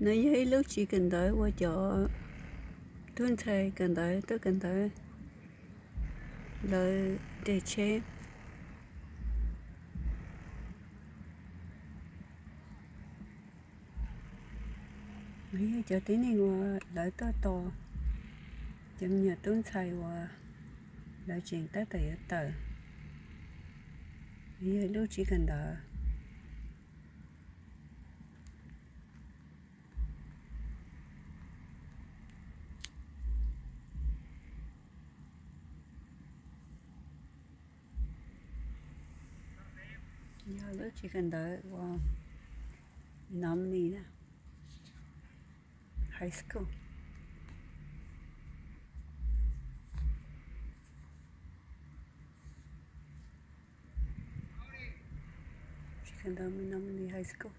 No yog ib lub tsev kawm ntawv uas cov tub ntxhais kawm ntawv tuaj kawm ntawv lawv nres tsheb. Yog cov tib neeg uas lawv tuaj tos cov me nyuam tub ntxhais uas lawv tseem tab tom yuav tawm. Yog lub tsev kawm ntawv. Yog lub tsev kawm ntawv uas Menominee High School. Tsev kawm ntawv Menominee High School.